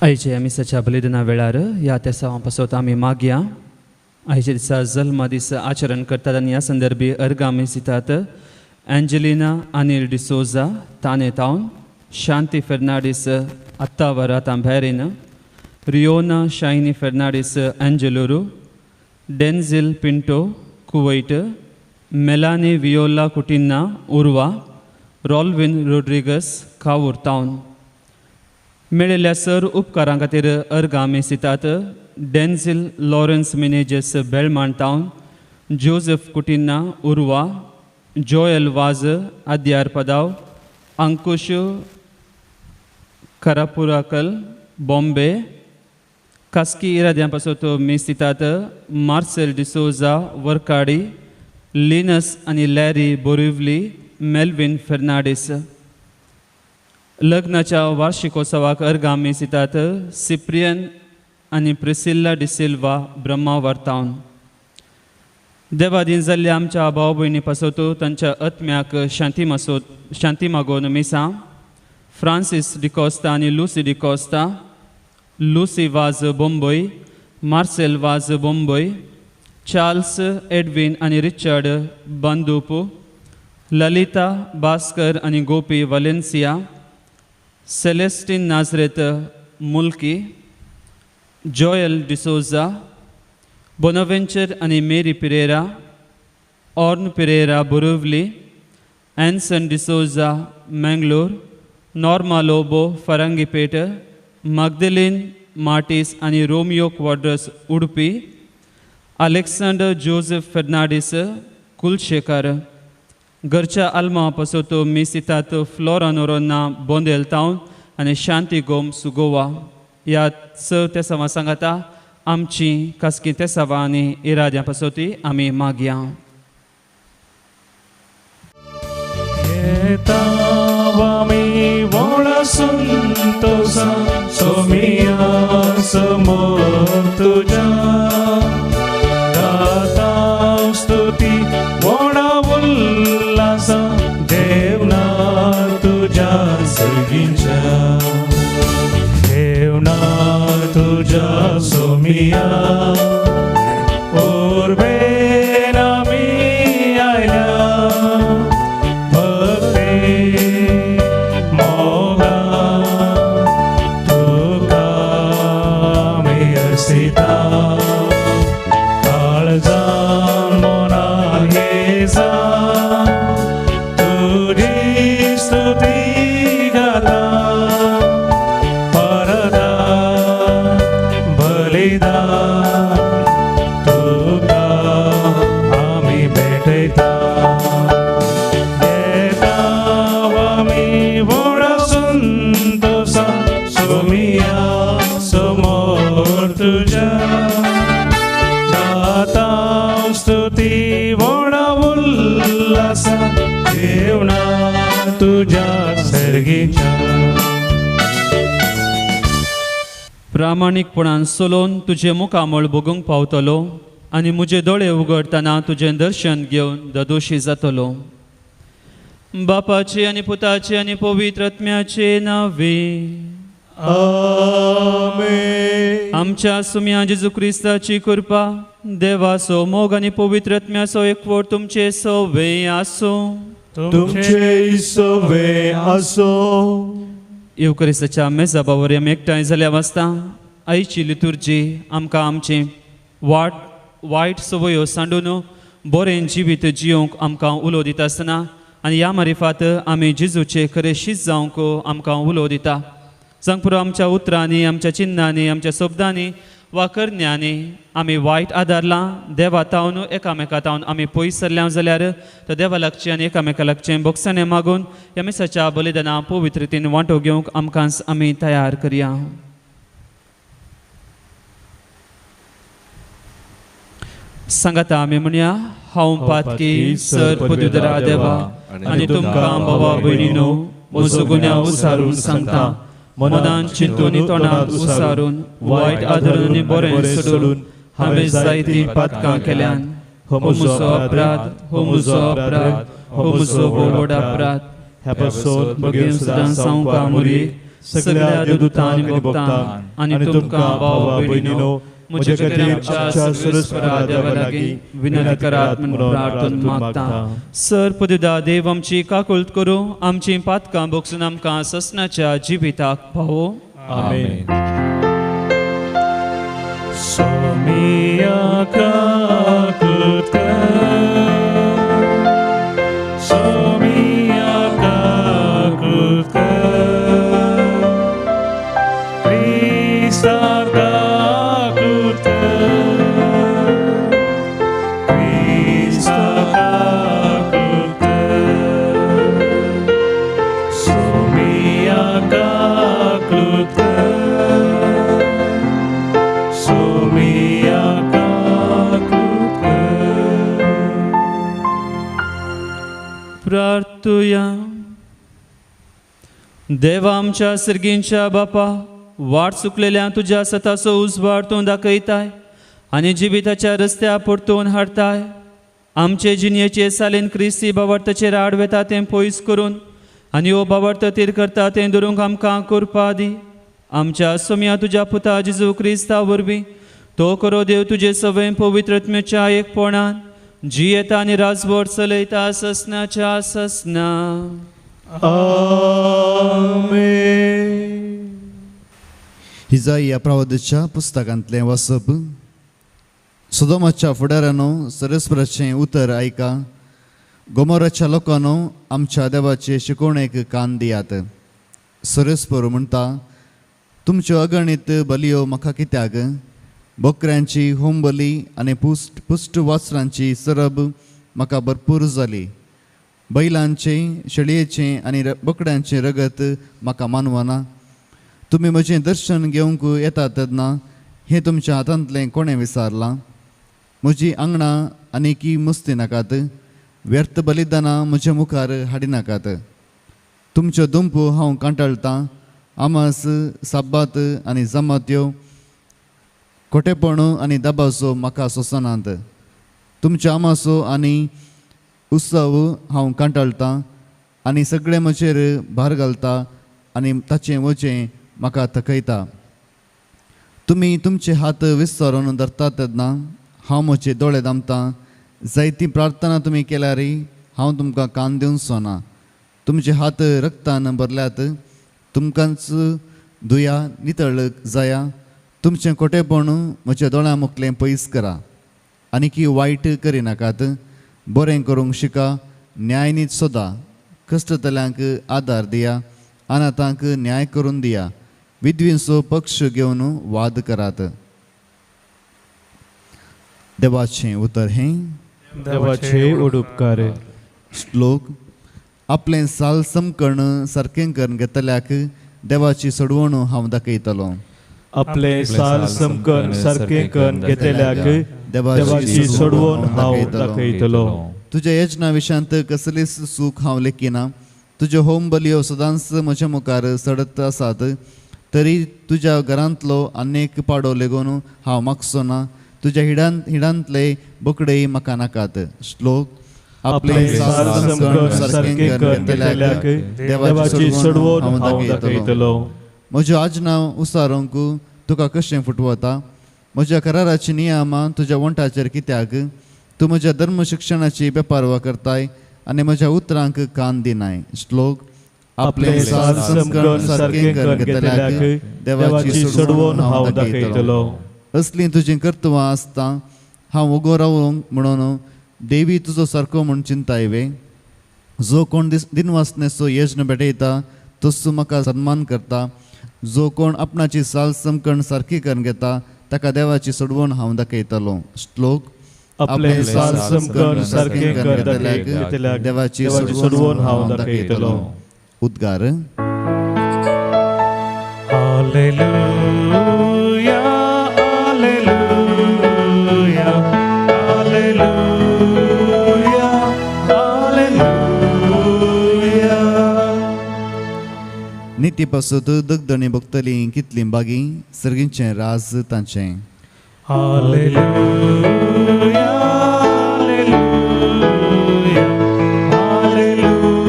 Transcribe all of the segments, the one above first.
आयचे मिसाच्या बलिदाना वेळार ह्या तेसांवा पासत आमी मागया. आयच्या दिसा जल्मा दीस आचरण करतात आनी ह्या संदर्भी अर्गां आमी दितात. Angelina Anil D'Souza Thane town, Shanti Fernandes Attavar Tambharin, Riona Shiny Fernandes Angeluru, Denzil Pinto Kuwait, Melanie Viola Coutinho Urva, Rolvin Rodrigues Kavoor town. मेळिल्ल्या सर उपकारां खातीर अर्गां आमी दितात. Denzil Lawrence Menezes Belman town, Joseph Coutinho Urva, Joel Vaz Adyar Padao, Ankush Karapurakal Bombay. खासगी इराद्यां पासत मीस दितात. Marcel D'Souza वरकाडी, Linus आनी Larry Borivali, Melvin Fernandes. लग्नाच्या वार्षिकोत्सवाक अर्गां आमी दितात. सिप्रियन आनी प्रिसिल्ला डिसिल्वा ब्रह्मावर टावन. देवादीन जाल्ल्या आमच्या भाव भयणी पासत तांच्या आत्म्याक शांती मागोवन मिसां. फ्रांसीस डिकोस्ता आनी Lucy D'Costa, Lucy Vaz Bombay, Marcel Vaz Bombay, Charles Edwin आनी रिचर्ड बंदूप, ललिता भास्कर आनी Gopi Valencia, Celestine Nazareth Mulki, Joel D'Souza, Bonaventure आनी Mary Pereira, Orn Pereira Borivali, Anson D'Souza Mangalore, Norma Lobo Farangipet, Magdalene Martis आनी Romeo Quadros Udupi, Alexander Joseph Fernandes Kulshekar. घरच्या आल्मा पासत मीस दितात. Flora नोरोन्ना Bondel town आनी शांती गोम्स गोवा. ह्या स तेसांवां सांगाता आमची खासगी तेसांवां आनी इराद्यां पासत आमी मागया. देवना तुझ्या सोमिया उर्बेन आमी आयल्या, भक्ती मोगा तुका आमी अर्सिता, काळजान मना घेजा तुजी स्तुती गाता, परदा बलिदान तुका आमी भेटयता. येता आमी व्हडा संतोषा सोमिया समोर तुज्या, गाता स्तुती व्हडा उल्हासा देवना तुज्या सर्गीच्या. प्रामाणीकपणान सोलोवन तुजें मुखामळ भोगूंक पावतलो आनी म्हजे दोळे उगडटना तुजें दर्शन घेवन ददोशी जातलो. बापाचे आनी पुताचे आनी पवित्र आत्म्याचे नांवे आमेन. आमच्या सुम्या जेजू क्रिस्ताची कृपा, देवाचो मोग आनी पवित्र आत्म्याचो एकवट तुमचे सवे आसूं. तुमचे सवे आसूं. येवक्रिस्ताच्या मेजाबावर आमी एकठांय जाल्या वास्ता आयची लितुर्जी आमकां आमचें वायट संवयो सांडून बरें जिवीत जियोंक आमकां उलो दिता आसतना आनी ह्या मारिफात आमी जेजूचे खरें शीत जावंक आमकां उलो दिता. जावंक पुरो आमच्या उतरांनी, आमच्या चिन्नांनी, आमच्या शब्दांनी वा करण्यांनी आमी वायट आदारलां देवा तावन एकामेका तावन आमी पयस सरल्या जाल्यार तो देवा लागचें आनी एकामेका लागचें बोगसाणें मागून ह्या मिसाच्या बलिदाना पवित्र रितीन वांटो घेवंक आमकां आमी तयार करया. सांगाता आमी म्हणया, हांव पातकी सर पदवीधरा देवा आनी तुमकां भावा भयणीनो म्हजो गुन्यांव उसारून सांगता. मनान चिंतून तोंडात उसारून वायट आदरून आनी बरें सोडून हांवें जायतीं पातकां केल्यान. हो म्हजो अपराध, हो म्हजो अपराध, हो म्हजो व्हड अपराध. ह्या पासून बेगीन सुद्दां सावका मुरी सगळ्या देवदूतांक आनी भक्तांक आनी तुमकां भाव भयणीनो म्हजे खातीर आमच्या सर्वेस्परा देवा लागीं विनंती करात म्हूण प्रार्थन मागता. सर पदुदा देव आमची काकुळट करूं, आमची पातकां भोगसून आमकां ससनाच्या जिविताक पावो. आमेन. सोमिया काकुळट कर, सोमिया काकुळट कर, क्रिस्ता काकुळट कर, क्रिस्ता काकुळट कर, सोमिया काकुळट कर, सोमिया काकुळट कर. प्रार्थुया. देवा आमच्या सर्गींच्या बापा, वाट चुकलेल्या तुज्या सताचो उजवाड तूं दाखयताय आनी जिविताच्या रस्त्या परतून हाडताय. आमचे जिणेचे सालीन क्रिस्ती बावर्ताचेर आड वेता तें पयस करून आनी हो बावर्त तीर करता तें धरूंक आमकां करपा दी. आमच्या सोम्या तुज्या पुता जेजू क्रिस्ता वरवीं तो करो देव तुजे सवय पवित्र आत्म्याच्या एकपणान जियेता आनी राजवट चलयता ससनाच्या ससना. आमेन. इजाइया प्रवादाच्या पुस्तकांतलें वाचप. सोदोमाच्या फुडारानो सर्वेस्पराचें उतर आयका. गोमोराच्या लोकांनो आमच्या देवाचे शिकवणेक कान दियात. सर्वेस्पर म्हणटा, तुमच्यो अगणीत बलयो म्हाका कित्याक? बोकऱ्यांची होमबली आनी पुश्ट पुश्ट वासरांची सरब म्हाका भरपूर जाली. बैलांचें, शेळयेचें आनी बोकड्यांचें रगत म्हाका मानवना. तुमी म्हजें दर्शन घेवंक येतात तेन्ना हें तुमच्या हातांतलें कोणें विसारलां? म्हजी आंगणां आनीकी मुस्ती नाकात, व्यर्थ बलिदानां म्हज्या मुखार हाडिनाकात. तुमच्यो दुंपो हांव कांटाळटां, आमास, साब्बात आनी जमात्यो, खोटेपण आनी दबाजो म्हाका सोंसनात. तुमच्यो आमासो आनी उत्सव हांव कांटाळटां आनी सगळें म्हजेर भार घालता आनी ताचें वजें म्हाका थकयता. तुमी तुमचे हात विसरून धरतात तेन्ना हांव म्हजे दोळे दामतां. जायती प्रार्थना तुमी केल्यार हांव तुमकां कान दिवचो ना. तुमचे हात रक्तान भरल्यात, तुमकांच दुया नितळ जाया. तुमचें खोटेपण म्हज्या दोळ्यां मुखलें पयस करा, आनीकी वायट करिनाकात. बरें करूंक शिका, न्यायनीत सोदा, कश्टतल्यांक आदार दिया, अनाथांक न्याय करून दिया, विधवींचो पक्ष घेवन वाद करात. देवाचें उतर हें देवाचे उपकार. श्लोक. आपलें साल समकर्ण सारकें करून घेतल्याक देवाची सोडवण हांव दाखयतलो. आपलें साल समकर्ण सारकें करून घेतल्याक देवाची सोडवण हांव दाखयतलो. तुज्या यजना विशयांत कसलीच सूख हांव लेखिना. तुज्यो होम बलयो सदांच म्हज्या मुखार सडत आसात, तरी तुज्या घरांतलो आनेक पाडो लेगून हांव मागचो ना. तुज्या हिडांतले बोकडेय म्हाका नाकात. श्लोक. आपलें साल समकर्ण सारकें करून घेतल्याक देवाची सोडवण हांव दाखयतलो. म्हज्यो आजना उसारूंक तुका कशें फुटवता? म्हज्या कराराची नियमां तुज्या वंठाचेर कित्याक? तूं म्हज्या धर्म शिक्षणाची बेपारवा करताय आनी म्हज्या उतरांक कान दिनाय. श्लोक. आपलें साल समकर्ण सारकें करून घेतल्याक देवाची सोडवण हांव दाखयतलो. असलीं तुजीं कर्तवां आसता हांव उगो रावूंक म्हणून देवी तुजो सारको म्हूण चिंताय वे? जो कोण दिनवासनेचो यज्ञ भेटयता तसो म्हाका सन्मान करता. जो कोण आपणाची साल समकण सारकी करून घेता ताका देवाची सोडवण हांव दाखयतलो. श्लोक. आपलें साल समकर्ण सारकें करून घेतल्याक देवाची सोडवण हांव दाखयतलो. उद्गार. हालेलुया, हालेलुया, हालेलुया, हालेलुया. निती पासत दगदणी भोगतली कितली बागी, सर्गींचें राज तांचें. हालेलुया, हालेलुया, हालेलुया,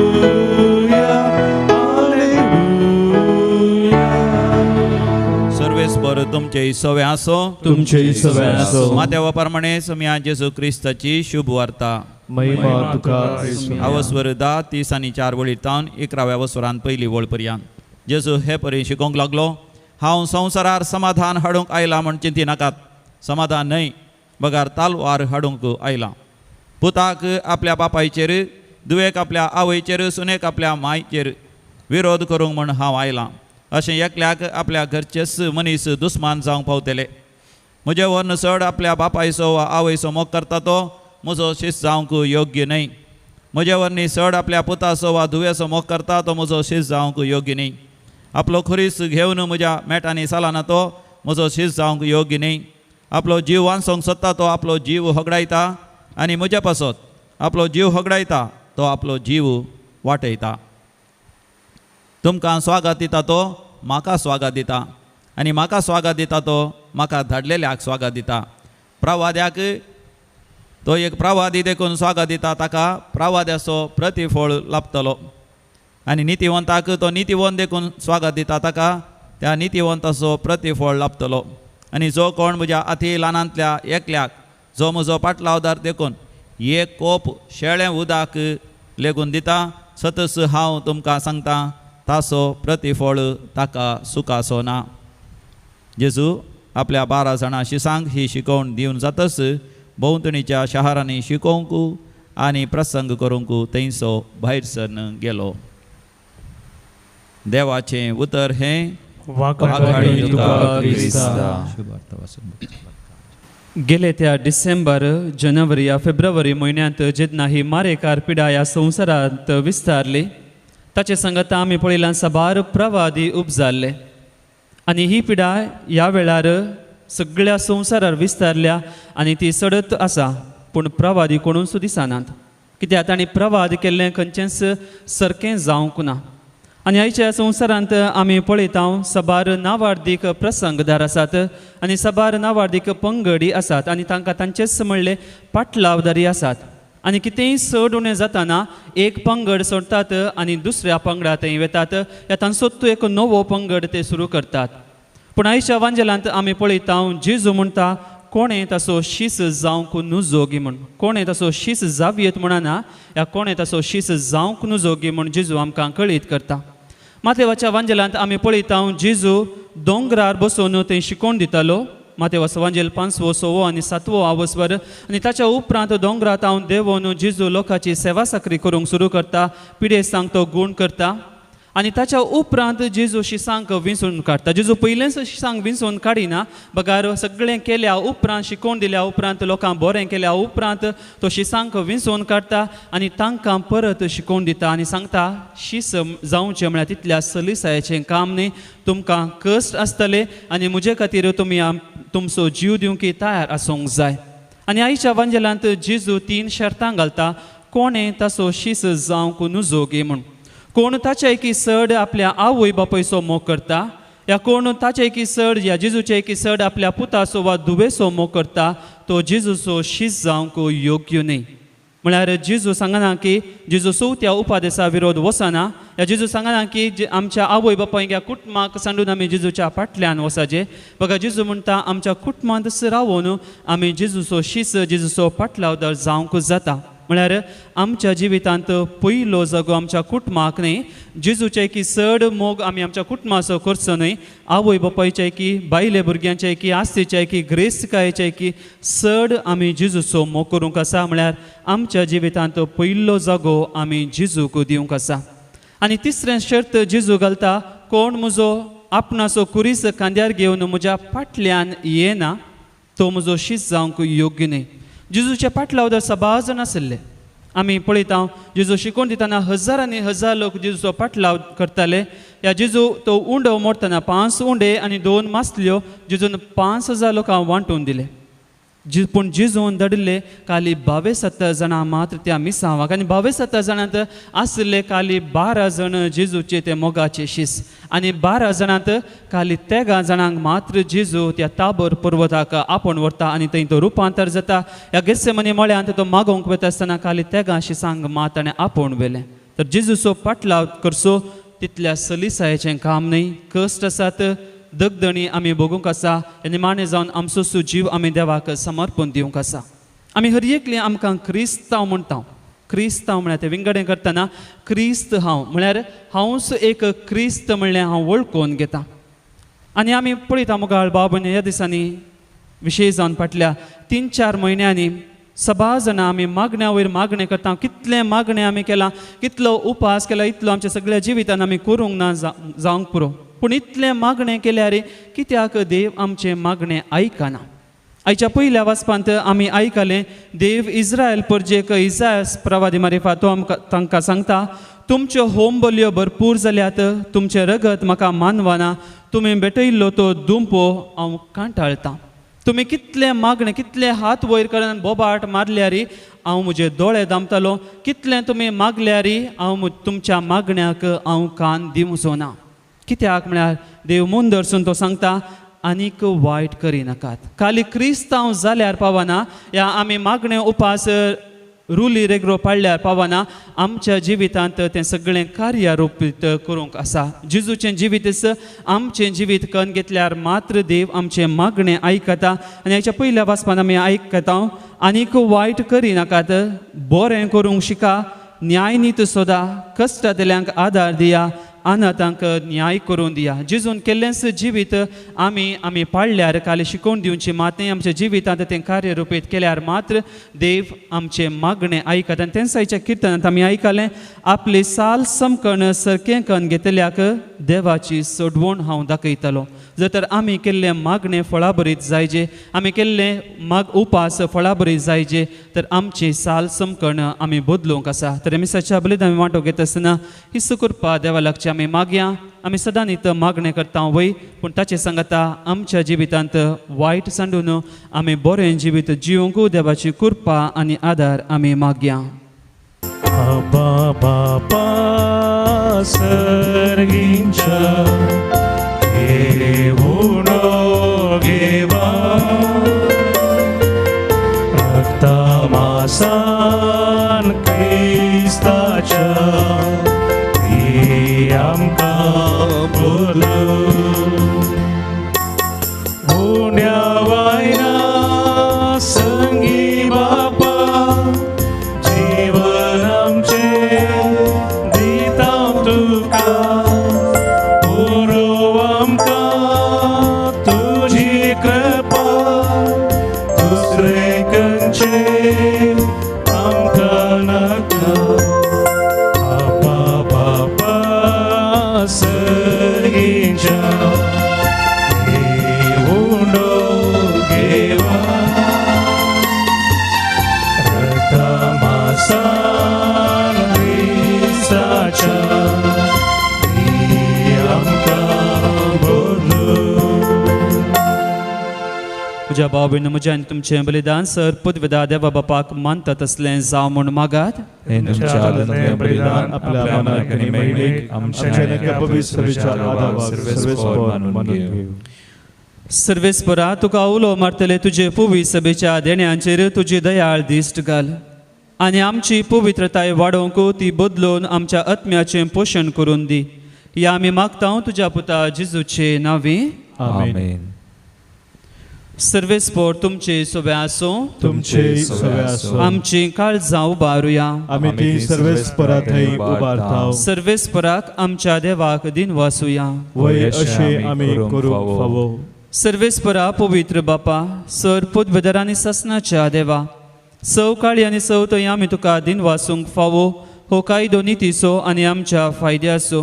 हालेलुया. सर्वेस्पर तुमचे सवे आसो, तुमचे सवे आसो. मातेवा प्रमाणे समिया जेजू क्रिस्ताची शुभ वार्ता. महिमा तुका. आवस्वर 10, 30 आनी 4 वळी तावन 11व्या वस्वरान पयली वळ पर्यंत जेजू हे परी शिकोवंक लागलो, हांव संवसारार समाधान हाडूंक आयला म्हण चिंती नाकात. समाधान न्हय बगार तालवार हाडूंक आयला. पुताक आपल्या बापायचेर, दुवेक आपल्या आवयचेर, सुनेक आपल्या मायचेर विरोध करूंक म्हण हांव आयलां. अशें एकल्याक आपल्या घरचेच मनीस दुस्मान जावंक पावतले. म्हजे वर्ण चड आपल्या बापायचो वा आवयचो मोग करता तो म्हजो शीस जावंक योग्य न्हय. म्हजे वरनी चड आपल्या पुताचो वा धुवेचो मोग करता तो म्हजो शीस जावंक योग्य न्हय. आपलो खुरीस घेवन म्हज्या मेटांनी चलना तो म्हजो शीस जावंक योग्य न्हय. आपलो जीव वांचोवंक सोदता तो आपलो जीव होगडायता आनी म्हज्या पासत आपलो जीव होगडायता तो आपलो जीव वाटयता. तुमकां स्वागत दिता तो म्हाका स्वागत दिता आनी म्हाका स्वागत दिता तो म्हाका धाडलेल्याक स्वागत दिता. प्रवाद्याक तो एक प्रवादी देखून स्वागत दिता ताका प्रवाद्याचो प्रतिफळ लाभतलो आनी नितिवंताक तो नितिवंत देखून स्वागत दिता ताका त्या नितिवंताचो प्रतिफळ लाभतलो. आनी जो कोण म्हज्या अती ल्हानांतल्या एकल्याक जो म्हजो पाटलावदार देखून एक कोप शेळें उदक लेगून दिता, सतस हांव तुमकां सांगता ताचो प्रतिफळ ताका सुखाचो ना. जेजू आपल्या 12 जाणां शिसांक ही शिकवण दिवन जातच भोंवतणीच्या शहरांनी शिकोवंक आनी प्रसंग करूंक थंयसो भायर सरन गेलो. देवाचें उतर हें. गेले त्या डिसेंबर, जनवरी या फेब्रुवारी म्हयन्यांत जेन्ना ही मारेकार पिडा ह्या संवसारांत विस्तारली ताचे सांगता आमी पळयलां साबार प्रवादी उपजाल्ले आनी ही पिडा ह्या वेळार सगळ्या संवसारार विस्तारल्या आनी ती चडत आसा. पूण प्रवादी कोणूच दिसनात, कित्याक तांणी प्रवाद केल्लें खंयचेंच सारकें जावंक ना. आनी आयच्या संवसारांत आमी पळयता साबार नावार्दीक प्रसंगदार आसात आनी साबार नावार्दीक पंगडी आसात आनी तांकां तांचेच म्हणले पाटलावदारी आसात. आनी कितेंय चड उणें जाताना एक पंगड सोडटात आनी दुसऱ्या पंगडा थंय वेतात ह्या तांचो तो एक नवो पंगड ते सुरू करतात. पूण आयच्या वांजेलांत आमी पळयता जेजू म्हणटा कोणें ताचो शीस जावंक नुजोगी म्हूण, कोणें ताचो शीस जावयेत म्हणना, ह्या कोणें ताचो शीस जावंक नुजोगी म्हूण जेजू आमकां कळीत करता. मातेवाच्या वांजेलांत आमी पळयता जेजू दोंगरार बसून थंय शिकोवन दितालो. मातेवाचो वांजेल 5वो, 6वो आनी 7वो आवसवर आनी ताच्या उपरांत दोंगरात हांव देंवोन जेजू लोकांची सेवा साकरी करूंक सुरू करता, पिडेस्तांक तो गूण करता आनी ताच्या उपरांत जेजू शिसांक विंचून काडटा. जेजू पयलेंच शिसांक विंचून काडिना, बगार सगळें केल्या उपरांत, शिकोवन दिल्या उपरांत, लोकांक बरें केल्या उपरांत तो शिसांक विंचून काडटा आनी तांकां परत शिकोवन दिता आनी सांगता शीस जावचें म्हळ्यार तितल्या सलिसायेचें काम न्ही, तुमकां कश्ट आसतले आनी म्हजे खातीर तुमी तुमचो जीव दिवंक तयार आसूंक जाय. आनी आयच्या वांजेलांत जेजू 3 शर्तां घालता कोणें ताचो शीस जावंक नुजोगी म्हूण. कोण ताचे एकी चड आपल्या आवय बापायचो मोग करता या कोण ताचे एकी चड या जेजूचे एकी चड आपल्या पुताचो वा धुवेचो मोग करता तो जेजूचो शीस जावंक योग्य न्हय. म्हळ्यार जेजू सांगना की जेजू चवथ्या उपादेसा विरोध वचना या जेजू सांगना की आमच्या आवय बापायक ह्या कुटुंबाक सांडून आमी जेजूच्या फाटल्यान वचाचें. बघा जेजू म्हणटा आमच्या कुटुंबांत रावून आमी जेजूचो शीस, जेजूचो पाटलावदार जावंक जाता. म्हळ्यार आमच्या जिवितांत पयलो जागो आमच्या कुटुंबाक न्हय, जेजूचे की चड मोग आमी आमच्या कुटुंबाचो करचो न्हय, आवय बापायचे की बायले भुरग्यांचे की आस्तीचे की ग्रेस्तकायेचे की चड आमी जेजूचो मोग करूंक आसा. म्हळ्यार आमच्या जिवितांत पयलो जागो आमी जेजूक दिवंक आसा. आनी तिसरें शर्त जेजू घालता, कोण म्हजो आपणाचो कुरीस खांद्यार घेवन म्हज्या फाटल्यान येना तो म्हजो शीस जावंक योग्य न्हय. जेजूचे पाटलावदार साबार जाण आशिल्ले. आमी पळयता जेजू शिकोवन दितना हजारांनी हजार लोक जेजूचो पाटलाव करताले. ह्या जेजू तो उंडो मोडटना 5 उंडे आनी 2 मासल्यो जेजून 5000 लोकांक वांटून दिले. पूण जेजून धाडिल्ले खाली 22 जाणां मात्र त्या मिसांवाक आनी 22 जाणांत आशिल्ले खाली 12 जाण जेजूचे ते मोगाचे शीस आनी 12 जाणांत खाली 13 जाणांक मात्र जेजू त्या ताबर पर्वताक आपोवन व्हरता आनी थंय तो रुपांतर जाता. ह्या गेत्सेमनी मळ्यांत तो मागोवंक वता आसतना खाली 13 शिसांक मात ताणें आपोवन व्हेलें. तर जेजूचो पाटलाव करचो तितल्या सलिसायेचें काम न्हय, कश्ट आसात, दगदणी आमी भोगूंक आसा आनी निमाणें जावन आमचो सु जीव आमी देवाक समर्पण दिवंक आसा. आमी हर एकली आमकां क्रिस्तांव म्हणटा. क्रिस्तांव म्हळ्यार तें विंगडें करतना क्रिस्त हांव म्हळ्यार हांवच एक क्रिस्त म्हणल्यार हांव वळखून घेता. आनी आमी पळयता मुगाळ बाब ह्या दिसांनी विशेश जावन फाटल्या 3-4 म्हयन्यांनी सभा जाणां आमी मागण्या वयर मागणें करता. कितलें मागणें आमी केलां, कितलो उपास केला, इतलो आमच्या सगळ्या जिवितान आमी करूंक ना जावंक पुरो. पूण इतलें मागणें केल्यार कित्याक देव आमचें मागणें आयकना? आयच्या पयल्या वाचपांत आमी आयकलें देव इस्रायल परजेक इजायस प्रवादी मारिफात तो आमकां तांकां सांगता, तुमच्यो होम बलयो भरपूर जाल्यात, तुमचें रगत म्हाका मानवना, तुमी भेटयल्लो तो दुंपो हांव कांटाळटा. तुमी कितले मागणें कितले हात वयर करून बोबाट मारल्यार हांव म्हजे दोळे दामतालो, कितलें तुमी मागल्यार हांव तुमच्या मागण्याक हांव कान दिवचो ना. कित्याक म्हळ्यार देव मुंदरसून तो सांगता आनीक वायट करिनाकात. खाली क्रिस्तांव जाल्यार पावना या आमी मागणें उपास रुली रेगरो पाडल्यार पावना, आमच्या जिवितांत तें सगळें कार्यारोपीत करूंक आसा. जेजूचें जिवीत आमचें जिवीत कन्न घेतल्यार मात्र देव आमचें मागणें आयकता. आनी हाच्या पयल्या वाचपान आमी आयकता आनीक वायट करिनाकात, बरें करूंक शिका, न्यायनीत सोदा, कश्टांतल्यांक आदार दिया, अनाथांक न्याय करून दिया. जेजून केल्लेंच जिवीत आमी आमी पाळल्यार काल शिकोवन दिवची मात न्हय, आमच्या जिवितांत तें कार्यरुपीत केल्यार मात्र देव आमचें मागणें आयकता. आनी तेंच आयच्या किर्तनांत आमी आयकलें, आपली साल समकण सरकें कन्न घेतल्याक देवाची सोडवण हांव दाखयतलो. जर तर आमी केल्लें मागणें फळाभरीत जायजे, आमी केल्लें माग उपास फळाभरीत जायजे, तर आमची साल समकण आमी बदलूंक आसा. तर मिसाच्या बलिदान आमी वांटो घेता आसतना ही सुकृपा देवा लागची आमी मागया. आमी सदां न्ही मागणें करता वय, पूण ताचे सांगता आमच्या जिवितांत वायट सांडून आमी बरें जिवीत जिवंक देवाची कृपा आनी आदार आमी मागया. आबा बापा सर्गींच्या देवुणो घेवा, रक्तमासान क्रिस्ताच्या ती आमकां बदलू. उण्या वायना संगी बापा जीवन आमचें दिता तुका, पुरो आमकां तुजी कृपा, दुसरें खंयचें आमकां नाका. आबा बापा सर्गींच्या देवुणो घेवा, रक्तमासान क्रिस्ताच्या ती आमकां बदलू. म्हज्या भाव भयणीं, म्हजें आनी तुमचें बलिदान सर पदवेदा देवा बापाक मानता तसलें जावं म्हूण मागात. बलिदान आपल्या मनाक आनी महिमेक आमच्या पवित्र आदावाक सर्वेस्पर मानून घेवं. सर्वेस्परा तुका उलो मारतले तुजे पुवी सभेच्या देण्यांचेर तुजी दयाळ दिश्ट घाल आनी आमची पवित्रताय वाडोवंक ती बदलून आमच्या आत्म्याचें पोशण करून दी. ह्या आमी मागता तुज्या पुता जेजूचे नांवी. आमेन. सर्वेस्पर तुमचे सोबे आसूं, तुमचे सोबे आसूं. आमची काळजां उबारुया, आमी ती सर्वेस्परा थंय उबारता. सर्वेस्पराक आमच्या देवाक दिन वासुया, वय अशें आमी करूंक फावो. सर्वेस्परा पवित्र बापा, सर पदवेदार आनी सासनाच्या देवा, सव काळी आनी सव थंय आमी तुका दिन वासूंक फावो हो कायदो नितीचो आनी आमच्या फायद्याचो.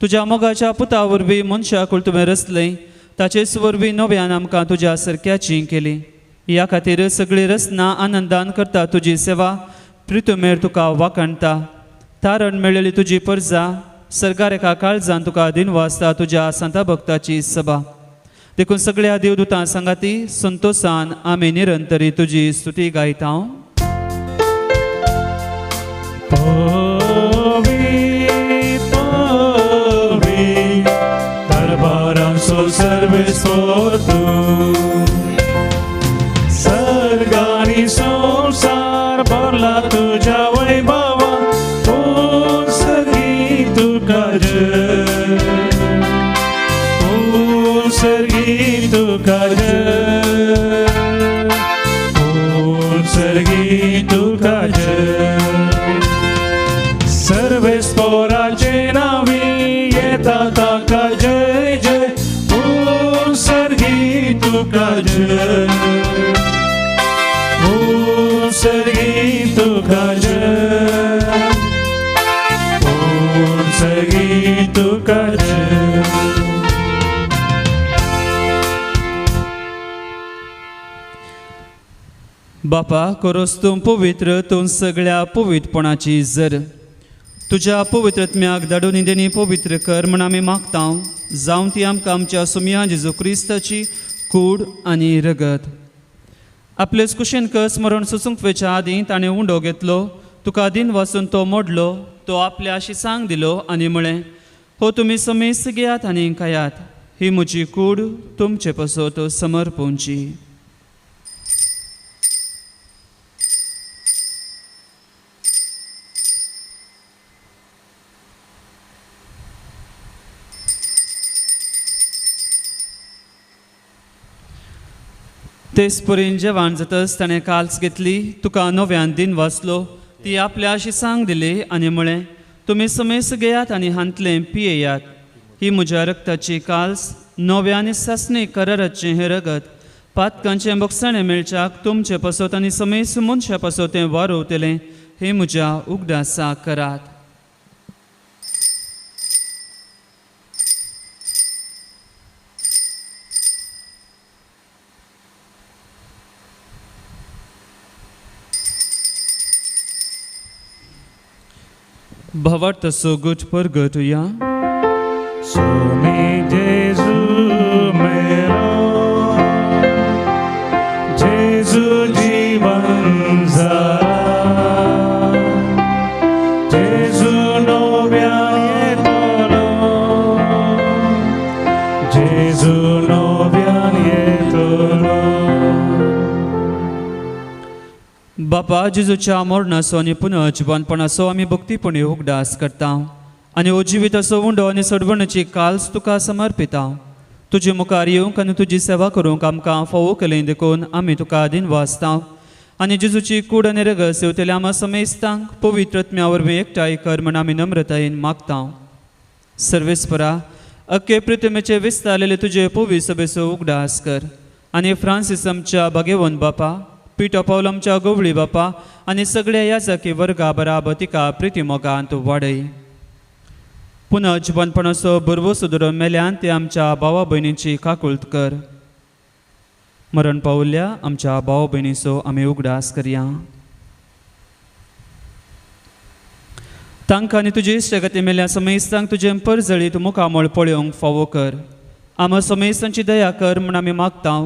तुज्या मोगाच्या पुता वरवीं मनशाकूळ तुवें रचलें, ताचेच वरवीं नव्यान आमकां तुज्या सारक्याची केली. ह्या खातीर सगळी रचना आनंदान करता तुजी सेवा, प्रितुमेर तुका वाखाणटा. तारण मेळ्ळेली तुजी परजा सरकार एका काळजान तुका दिन वाचता तुज्या सांता भक्ताची सभा. देखून सगळ्या देवदूतां सांगाती संतोषान आमी निरंतरी तुजी स्तुती गायता. सर्वेस्पर तूं, सर्ग आनी संवसार भरला तुज्या वैभवा, ओ सगळी तुका जय, ओ तुका जय, उत्सर्गी तुका जय। सर्वेस्पोराचे नावी येता ताका जय जय, उत्सर्गी तुका जय, उत्सर्गी तुका जय, उत्सर्गी तुका जय। बापा कोरोस तूं पवित्र, तूं सगळ्या पवित्रपणाची जर तुज्या पवित्रत्म्याक धाडून देणी पवित्र कर म्हण आमी मागता, जावं ती आमकां आमच्या सुमया जेजू क्रिस्ताची कूड आनी रगत। आपलेच कुशीन कस मरण सोसूंक वेच्या आदीं ताणें उंडो घेतलो, तुका दिन वाचून तो मोडलो, तो आपल्या शिसांक दिलो आनी म्हळें, हो तुमी समेस्त घेयात आनी खायात, ही म्हजी कूड तुमचे पासत समर्पूंची। तेच परीन जेवण जातच ताणें काल्स घेतली, तुका नव्यान दिन वाचलो, ती आपल्या शिसांक दिली आनी म्हळें, तुमी समेस्त घेयात आनी हांतलें पियेयात, ही म्हज्या रक्ताची काल्स, नव्या आनी सासणी कराराचें हें रगत, पातकांचें बोगसाणें मेळच्याक तुमचे पासत आनी समेस्त मनशा पासत तें वारोवतलें, हें म्हज्या उगडासाक करात। भावार्थ सोगट परगटुया। स्वामी जेजू मेरो, जेजू जीवन जाला, जेजू नव्यान येतलो, जेजू नव्यान येतलो। बापा जेजूच्या मरणाचो आनी पुनर्जिवनपणाचो आमी भक्तीपणी उगडास करता आनी हो जिविताचो उंडो आनी सोडवणेची काल्स तुका समर्पिता। तुजे मुखार येवंक आनी तुजी सेवा करूंक आमकां फावो केलें देखून आमी तुका दिन वाचता आनी जेजूची कूड आनी रगत सेवतल्या आमा समेस्तांक पवित्र आत्म्या वरवीं एकठांय कर म्हण आमी नम्रतायेन मागता। सर्वेस्परा अख्खे प्रतिमेचे विस्तारलेले तुजे पवित्र सभेचो उगडास कर आनी फ्रांसीस आमच्या भागेवन बापा, पिटो पावल आमच्या गोवळी बापा आनी सगळ्या याजकी वर्गा बराबर तिका प्रिती मोगांत वाडय। पुनः जिवनपणाचो भरवंसो धरून मेल्यान ते आमच्या भावा भयणीची काकुळट कर। मरण पावल्ल्या आमच्या भाव भयणीचो आमी उगडास करया। तांकां आनी तुजे इश्टागती मेल्या समेस्तांक तुजें परजळीत मुखामळ पळोवंक फावो कर। आमा समेस्तांची दया कर म्हूण आमी मागता।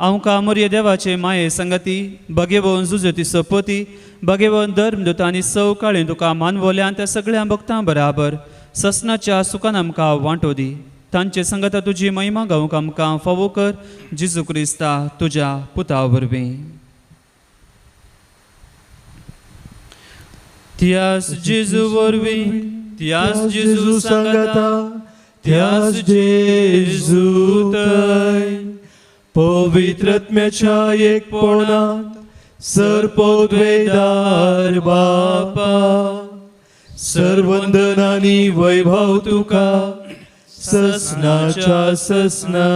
आमकां मोरये देवाचे माये संगती भगेवन जुजती सोपती भगेवन धर्म दुता आनी सव काळी तुका मानवल्यान त्या सगळ्या भक्तां बराबर ससनाच्या सुखान आमकां वांटो दी। तांचे संगता तुजी महिमा गावंक आमकां फावो कर, जेजू क्रिस्ता तुज्या पुता वरवीं। त्यास जेजू वरवीं, त्यास जेजू सांगता, त्यास जेजू तय पवित्रत्म्याच्या एकपणात सर्पोद्वेदार बापा, सर्वंदनानी वैभव तुका ससनाच्या ससना।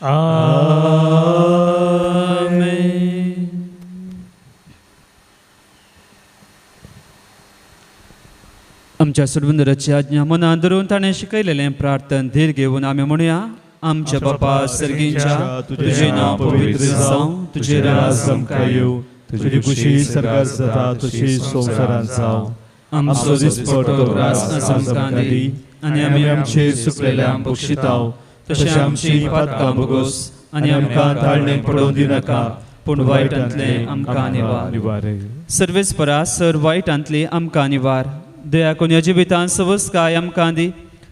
आमेन। आमच्या सुरवंदराची आज्ञा मनान धरून ताणें शिकयलेलें प्रार्थन धीर घेवन आमी म्हणुया। आमच्या बापा सर्गींच्या, तुजें नांव पवित्र जावं, तुजें राज आमकां येवं, तुजी खुशी सर्गात जाता तशी संवसारांत जावं। आमचो दिसपट्टो ग्रास आज आमकां दी आनी आमी आमचे चुकलेल्यांक बक्षिताव तशें आमची पातकां भोगोस आनी आमकां ताळणेक पडोवन दिनाका, पूण वायटांतलें आमकां निवार। सर्वेस्परा सर वायटांतली आमकां निवार। दया करून ह्या जिवितांत सवस्काय आमकां दी।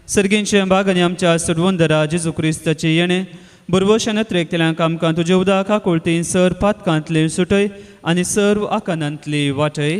सर्गींचे भाग आनी आमच्या सोडवंदरा जेजू क्रिस्ताचे येणें बरवशान त्रेकतल्यांक आमकां तुजे उदक काकुळतीन सर पातकांतली सुटय आनी सर्व आकांतांतली वाटय।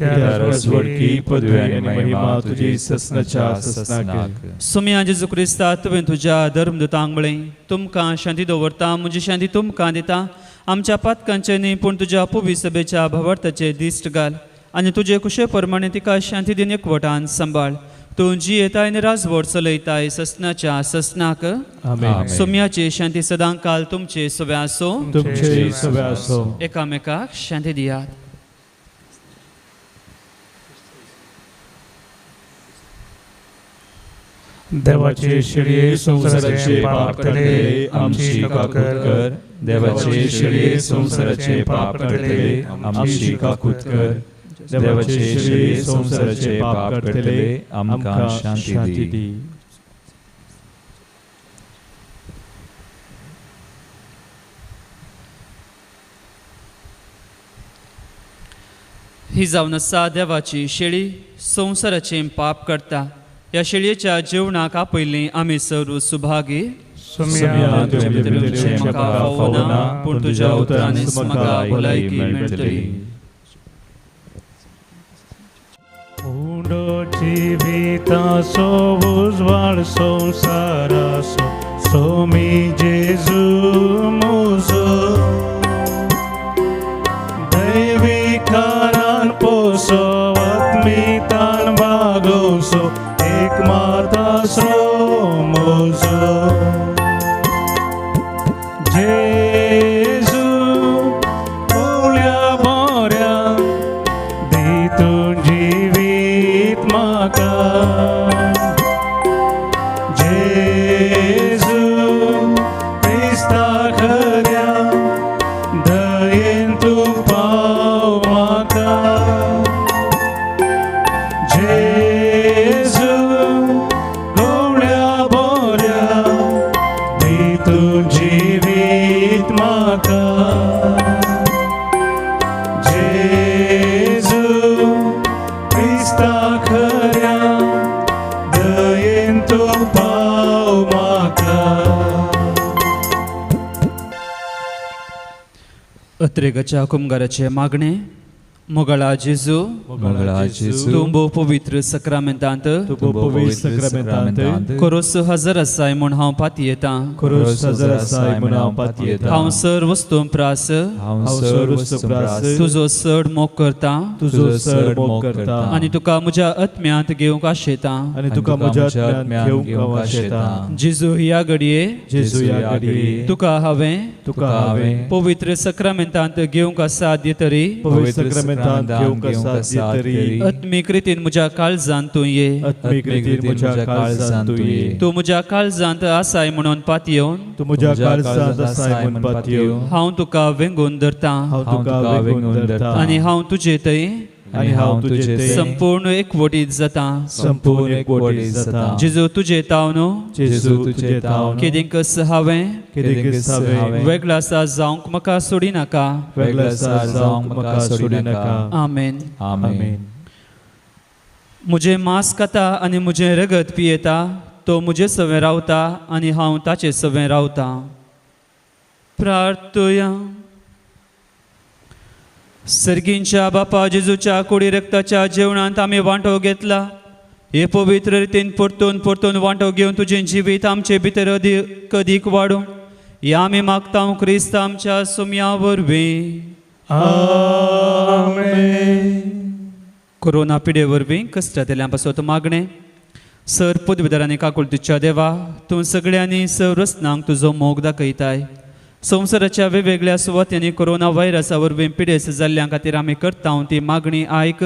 राजवटकी पदवी आनी महिमा तुजी ससनाच्या ससनाक. सोम्या जेजू क्रिस्ता, तुवें तुज्या धर्मदूतांक म्हळें, तुमकां शांती दवरता, म्हजी शांती तुमकां दिता. आमच्या पातकांचे न्ही पूण तुज्या पुवी सभेच्या भावार्थाचे दिश्ट घाल आनी तुजे कुशे प्रमाणे तिका शांती दिन एकवटान सांबाळ. तूं जियेताय आनी राजवट चलयताय ससनाच्या ससनाक. आमेन. सोम्याची शांती सदांकाल तुमचे सवे आसूं. तुमचे सवे आसूं. एकामेकाक शांती दियात. देवाचे शेळये संवसाराचे पाप काडटले आमची काकूत कर. देवाचे शेळये संवसाराचे पाप काडटले आमची काकूत कर. देवाचे शेळये संवसाराचे पाप काडटले आमकां शांती दी. ही जावन आसा देवाची शेळी, संवसाराचें पाप करता. ह्या शेळयेच्या जेवणाक आपयल्लीं आमी सर्व सुभागी. म्हाका फावना, पूण तुज्या उतरांनीच म्हाका भलायकी मेळटली. उंडो जिविताचो उजवाड संवसाराचो सोमी जेजू म्हजो. दैविकारान पोसो आत्मितान बागोवचो एक मातासो म्हजो. जेजू उल्या बऱ्या दी तूं जिवीत म्हाका. जेजू क्रिस्ता खऱ्या दयेन तूं पाव म्हाका. जेजू गवळ्या बऱ्या दी तूं जिवीत म्हाका. जेजू क्रिस्ता खऱ्या दयेन तूं पाव म्हाका. अत्रेगाच्या कुमगाराचें मागणें. मोगाळा जेजू, मोगाळा जेजू, तूं भोव पवित्र सक्रामेंतांत तूं पवित्र सक्रामेंतांत खरोच हजर आसाय म्हूण हांव पातयेतां. खरोच हजर आसाय म्हूण हांव पातयेतां. हांव सर वस्तूं प्रास हांव सर वस्तूं प्रास तुजो चड मोग करतां तुजो चड मोग करतां आनी तुका म्हज्या आत्म्यांत घेवंक आशेतां आनी तुका म्हज्या आत्म्यांत घेवंक आशेतां. जेजू ह्या घडये जेजू ह्या घडये तुका हांवें पवित्र सक्रामेंतांत घेवंक साध्य तरी पवित्र सक्रामेंतांत घेवंक साध्य तरी आत्मीक रितीन म्हज्या काळजांत तूं ये आत्मीक रितीन म्हज्या काळजांत तूं ये. तूं म्हज्या काळजांत आसाय म्हणून पातयेवन तूं म्हज्या काळजांत आसाय म्हणून पातयेवन हांव तुका वेंगून धरतां हांव तुका वेंगून धरतां आनी हांव तुजे थंय आनी हांव तुजे थंय संपूर्ण एकवटीत जातां संपूर्ण एकवटीत जातां. जेजू तुजे तावन जेजू तुजे तावन केदींकच हांवें वेगळा जावंक म्हाका सोडिनाका वेगळा जावंक म्हाका सोडिनाका. आमेन. आमेन. म्हजें मांस खाता आनी म्हजें रगत पियेता तो म्हजे सवें रावता आनी हांव ताचे सवें रावतां. प्रार्थया. सर्गींच्या बापा जेजूच्या कुडी रक्ताच्या जेवणांत आमी वांटो घेतला. हे पवित्र रितीन परतून परतून वांटो घेवन तुजें जिवीत आमचे भितर अदीक अदीक वाडूं हे आमी मागता क्रिस्त आमच्या सोम्या वरवीं. आमेन. कोरोना पिडे वरवीं कश्टांतल्या पासत मागणें. सर पदवीधरांनी काकुळतीच्या देवा, तूं सगळ्यांनी संरचनांक तुजो मोग दाखयताय. संवसाराच्या वेगवेगळ्या सुवातांनी कोरोना व्हायरसा वरवीं पिडेस्त जाल्ल्या खातीर आमी करता ती मागणी आयक.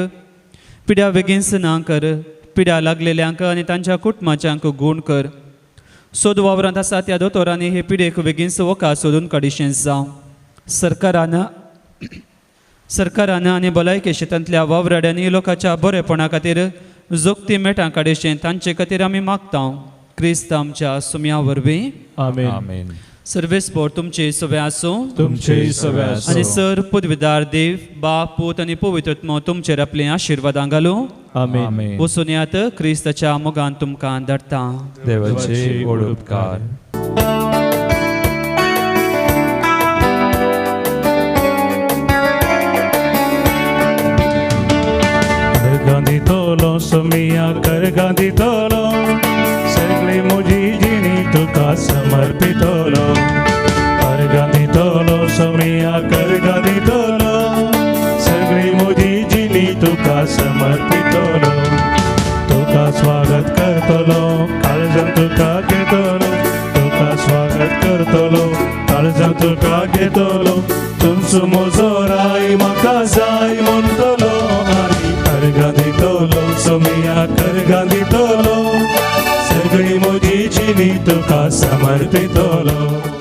पिड्या बेगीन ना कर, पिड्या लागलेल्यांक आनी तांच्या कुटुंबाच्यांक गूण कर. सोद वावरांत आसा त्या दोतोरांनी हे पिडेक बेगीन वखद सोदून काडिशें जावं. सरकारान आनी भलायकी शेतांतल्या वावराड्यांनी लोकांच्या बरेपणा खातीर जोगती मेटां काडिशें तांचे खातीर आमी मागता क्रिस्त आमच्या सुम्या वरवीं. आमेन. सर्वेस्पोर तुमचे सवे आसूं तुमचे सवे आसूं आनी सर पदवीदार देव बाप पूत आनी पवित्र आत्मो तुमचेर आपलीं आशिर्वादां घालूं. आमेन. वचून यात क्रिस्ताच्या मोगान तुमकां धाडटा. देवाचे व्हड उपकार. सोमिया करगां दितलो, सगळी म्हजी जिणी तुका समर्पितलो. अर्गां दितलो सोमिया करगां दितलो, सगळी म्हजी जिणी तुका समर्पितलो. तुका स्वागत करतलो, काळजान तुका घेतलो, तुका स्वागत करतलो, काळजान तुका घेतलो. तुमचो म्हजो राय म्हाका जाय म्हणटलो, आनी अर्गां दितलो सोमिया करगां दितलो, सगळी म्हजी जिणी तुका समर्पितलो.